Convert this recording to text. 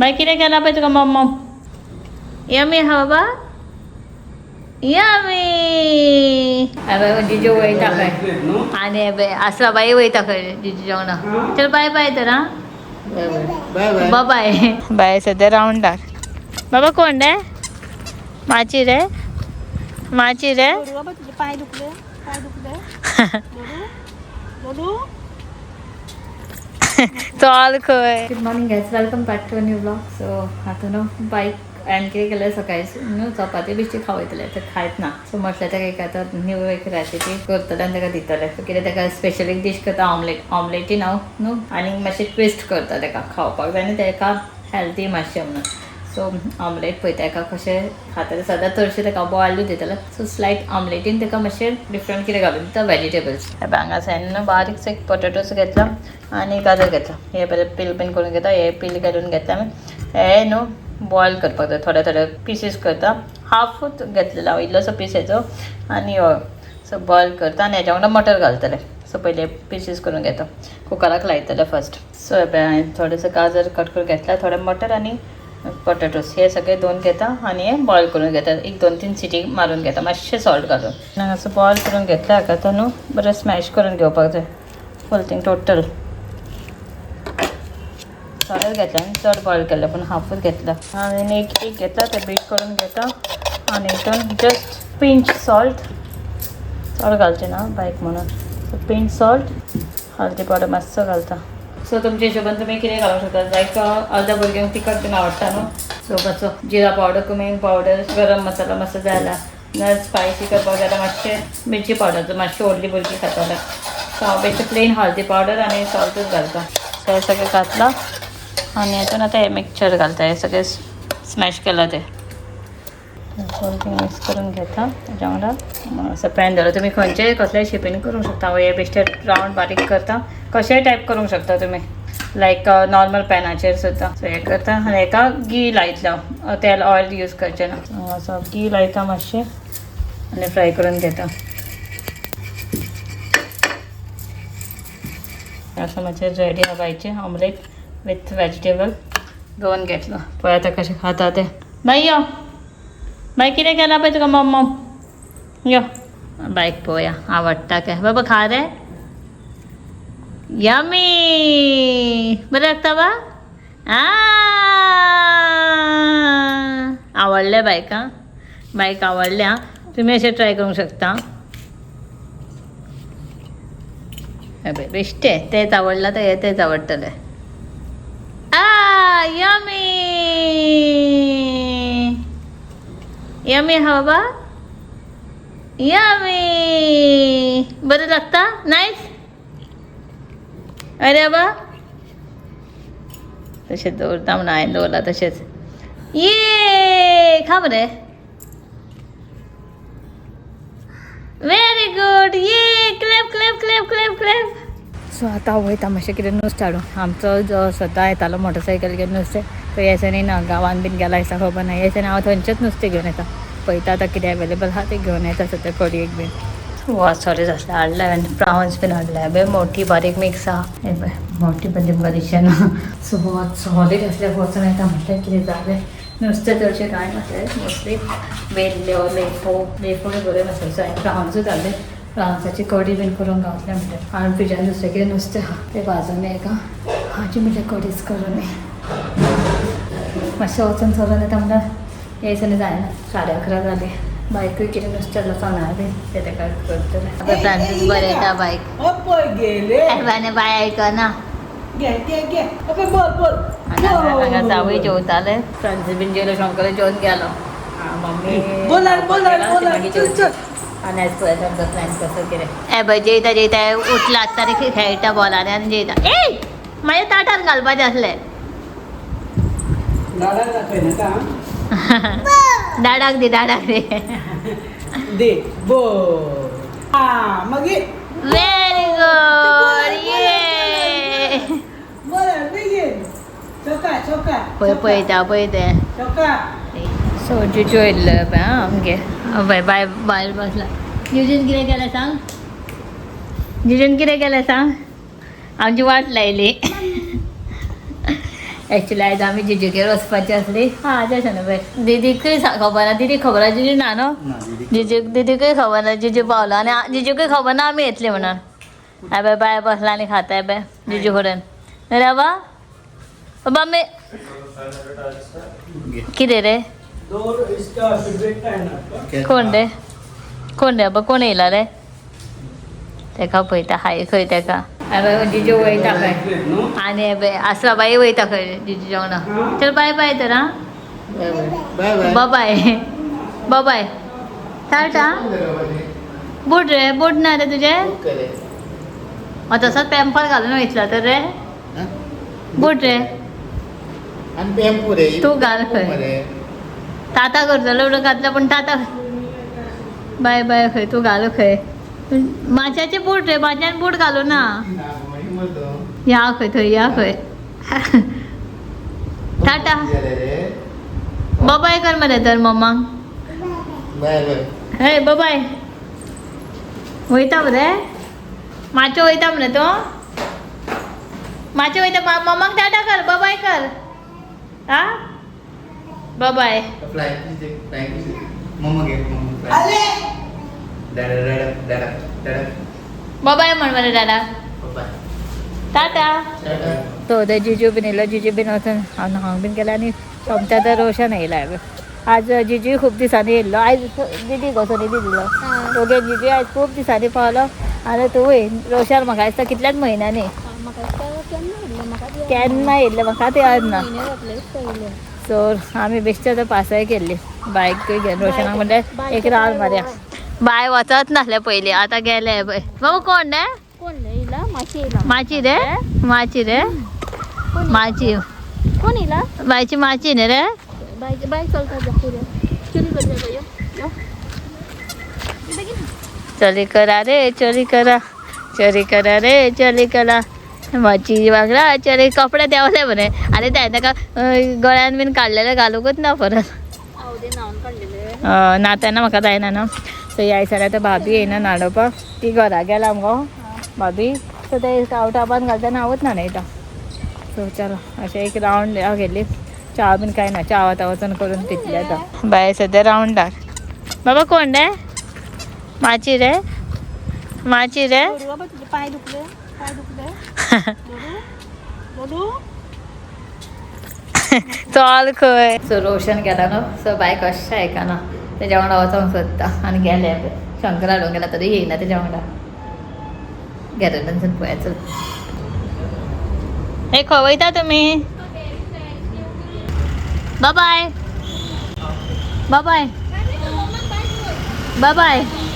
बाय कितें केलां पळय तुका मम्मा. यमी आहा बाबा, यमी. जिजू वयता खंय आनी पळय आसला बाई वयता खंय जिजू जेवणा. चल बाय बाय तर. आं बाय बाय बाय बाय. सद्या रावंडार. बाबा कोण रे? माची रे, माची रे. बाबा तुझे पाय दुखले, पाय दुखले. बोलू बोलू. चल खंय. Good morning guys, welcome back to new vlog. So आतां न्हू बायक हांवें कितें केलें, सकाळी न्हू चपाती बिश्टी खावयतले तर खायत ना. सो म्हटलें ताका एक आतां न्यू एक रेसिपी करतलें आनी ताका दितलें. सो कितें ताका स्पेशल एक डीश करता, ऑमलेट. ऑमलेटीन हांव न्हू आनी मातशें ट्विस्ट करता, ताका खावपाक जाय आनी ताका हेल्दी मातशें म्हणून. सो ऑमलेट पळयता ताका कशें खातलें. सदां चडशें ताका बॉयलूच दितालें. सो स्लायट ऑमलेटीन ताका मातशें डिफरंट कितें घालून दिता, वेजिटेबल्स. हांगा न्हू बारीकसो एक पोटेटोस घेतला आनी गाजर घेतला. हे पयले पील बीन करून घेता. हे पील करून घेतला आमी. हे न्हू बॉयल करपाक जाय, थोडे थोडे पिसीस करता. हाफूच घेतलेलो हांव, इल्लोसो पीस हेचो आनी हो. सो बॉयल करता आनी हेच्या वांगडा मटर घालतले. सो पयले पिसीस करून घेता, कुकराक लायतले फर्स्ट. सो हे हांवें थोडेसो गाजर कट करून घेतला, थोडे मटर आनी पोटेटोस हे सगळे दोन घेता आनी हे बॉयल करून घेता. एक 2-3 सिटी मारून घेता, मातशें सॉल्ट घालून. हांगासर बॉयल करून घेतला हाका आतां न्हू बरें स्मॅश करून घेवपाक जाय फूल थिंग टोटल. थोडेच घेतले आनी चड बॉयल केल्ले पूण हाफूच घेतला. आनी एक एक घेतला ते बीट करून घेता आनी हितून जस्ट पिंच सॉल्ट, चड घालचें ना बायक म्हणून. सो पिंच सॉल्ट, हळदी पावडर मातसो घालता. सो तुमच्या हिशोबान तुमी कितें घालूंक शकता. लायक अर्द्या भुरग्यांक तिखट बीन आवडटा न्हू. सो मातसो जिरा पावडर, कुमीन पावडर, गरम मसाला मातसो जाय जाल्यार, स्पायसी करपाक जाल्यार मातशें मिरची पावडर, मातशी व्हडली भुरगीं खाता. सो हांव बेश्टें प्लेन हळदी पावडर आनी सॉल्टूच घालता. सो हें सगळें घातलां आनी हेतून आतां हें मिक्सचर घालता, हें सगळें स्मॅश केलां तें मिक्स करून घेता तेज्या वांगडा. असो पॅन दवरता. तुमी खंयचेय कसलेय शेपीन करूंक शकता. हांव हे बेश्टे रावंड बारीक करता, कशेंय टायप करूंक शकता तुमी, लायक नॉर्मल पॅनाचेर सुद्दां. सो हें करता आनी हेका घी लायतलें हांव, तेल ऑयल यूज करचें ना. असो घी लायता मातशें आनी फ्राय करून घेता. असो मातशें रेडी आहा बायचें ऑमलेट विथ वेजिटेबल. दोन घेतलो, पळय आतां कशें खाता तें. बाय यो, बाय कितें केलां पळय तुका मम्मा. यो बायक पळोवया आवडटा काय. बाबा खा रे, यमी बरें लागता बा. आवडलें बायक? आं बायक आवडलें. आं तुमी अशें ट्राय करूंक शकता. पळय बेश्टें तेंच आवडलां तर हें तेंच आवडटलें. आ यमी यमी आहा बाबा, यमी बरें लागता. नायस. अरे बाबा तशेंच दवरता म्हणून हांवें दवरलां तशेंच. ये खा मरे, व्हेरी गुड. ये clap clap clap clap clap. So आतां हांव वयता मातशें कितें नुस्तें हाडूंक. आमचो जो सद्दां येतालो मोटरसायकल घेवन नुस्तें, तो ह्या दिसांनी ना गांवान बीन गेला दिसता, खबर ना. ह्या दिसांनी हांव थंयचेच नुस्तें घेवन येता. पळयता आतां कितें अवेलेबल आहा तें घेवन येता सद्या कडयेक बीन. वा सॉरी जातलें हाडलें हांवें, प्रावन्स बीन हाडले. पळय मोठी बारीक मिक्स आहा. हे पळय मोठी पण तुमकां दिसना. सो सॉलीड आसल्यार वचून येता म्हटल्यार कितें जालें नुस्तें चडशें कांय नासलें, मोस्टली वेल्ल्यो लेपो, लेपो बऱ्यो नासल्यो. सो हांवें प्रावन्सूच हाडले. प्रावन्साची कडी बीन करूंक गावतलें म्हटल्यार. आनी फ्रिजान दुसरें कितें नुस्तें आहा तें भाजून एका हाजी म्हटल्यार कडीच करून मातशें वचून चलून येता म्हटल्यार ह्या दिसांनी जायना. 11:30 जालीं. बायकूय कितें नुस्तें हाडलां चोणां बीन तें ताका करतलें. आतां फ्रांसीस बरें येता बायक. पळय गेले बाय आयकना. घे घे घे बोल बोल. हांगा जावूय जेवताले, फ्रांसीस बीन जेवलो, शंकर जेवन गेलो. मम्मी बोला बोला बोला चल चल. आनी आयज पळयता आमचो प्लॅन कसो कितें. ए पळय जेयता जेयता उठला आसता आनी खेळटा बॉलांनी आनी जेयता. ए म्हाज्या ताटान घालपाचें आसलें. डाडाक दी, डाडाक दी. दे बोल. मागीर व्हेरी गुड. ये बोला बेगीन. चोका चोका पळय पळयता पळय तें. चोका. सो जुजू येयल्लो पळय आमगे पळय बाय भायर बसला. जुजून कितें केलें सांग, जुजून कितें केलें सांग, आमची वाट लायली. एक्चुली आयज आमी जिजूगेर वचपाची आसली. हां जशें न्हू पळय दिदीकय खबर ना, दिदी खबर आसा जिजू ना न्हू, जिजूक दिदीकय खबर ना जिजू पावलो आनी जिजूकय खबर ना आमी येतली म्हणून. हांवें बाय बसला आनी खाता बे जिजू कडेन. रे बाबा बाबा आमी कितें रे कोण रे कोण रे बाबा कोण येयला रे तेका पळयता हाय खंय तेका. हांवें जिजू वयता खंय आनी बे आसरा बाई वयता खंय जिजू जेवणा. चल बाय बाय तर. आं bye bye bye bye bye tata. Boot रे बूट ना रे तुजे तसोच पॅम्पर घालून वयतलो तर रे बूट रे तूं घाल खंय ताता करतलो म्हणून घातला पूण ताता बाय बाय खंय तूं घाल खंय माच्याचे बूट रे माच्यान बूट घालू ना. या खंय थंय या खंय. टाटा बाय कर मरे तर मम्माक. बाय बाय हे बाय वयता मरे माचो वयता मरे तो माचो वयता. मम्माक टाटा कर बाय कर. हा बाय मम्मा घे बाय म्हण मरे दादा टाटा. तो ते जिजू बीन येयलो. जिजू बीन वचून हांव न्हावंक बीन गेलें आनी सोमते आतां रोशन येयला. आज जिजूय खूब दिसांनी येयल्लो. आयज दिदी गो सोनी दिल्लो ओके. जिजू आयज खूब दिसांनी पावलो आनी तूंय रोशन म्हाका दिसता कितल्याच म्हयन्यांनी केन्ना येयल्लें म्हाका तें याद ना. सो आमी बेश्टे आतां पासय केल्ली बायकूय घेवन रोशनाक म्हणल्यार एक रावंड मारया. बाय वचत नासलें पयलीं आतां गेले पळय. बाबा कोण रे माची रे माची रे माची कोण येयला बायची माची न्ही रे. बायक चलता. चोरी करा रे चोरी करा चोरी करा रे चोरी करा माची वांगडा चोरी. कपडे देंवले मरे आनी ते ताका गळ्यान बीन काडलेले घालूंकच ना परत ना तेन्ना म्हाका जायना न्हू. सो ह्या दिसांनी आतां भाभी येयना न्हाणोवपाक, ती घरा गेला मुगो भाभी. सो ते आवटापान घालता आनी हांवूच न्हाणयता. सो चलो अशें एक रावंड गेली. च्या बीन कांय ना, च्या आतां वचून करून पितली आतां. बाय सद्या रावंडार. बाबा कोण रे माची रे माची रे. पांय दुखले पांय दुखले चल खंय. सो रोशन गेला न्हू. सो बाय कशें आयकना तेज्या वांगडा वचोंक सोदता आनी गेले शंकर हाडूंक गेला तरी येयना तेज्या वांगडा. गॅरेजानसून पळया चल. हे खंय वयता तुमी? Bye bye bye bye.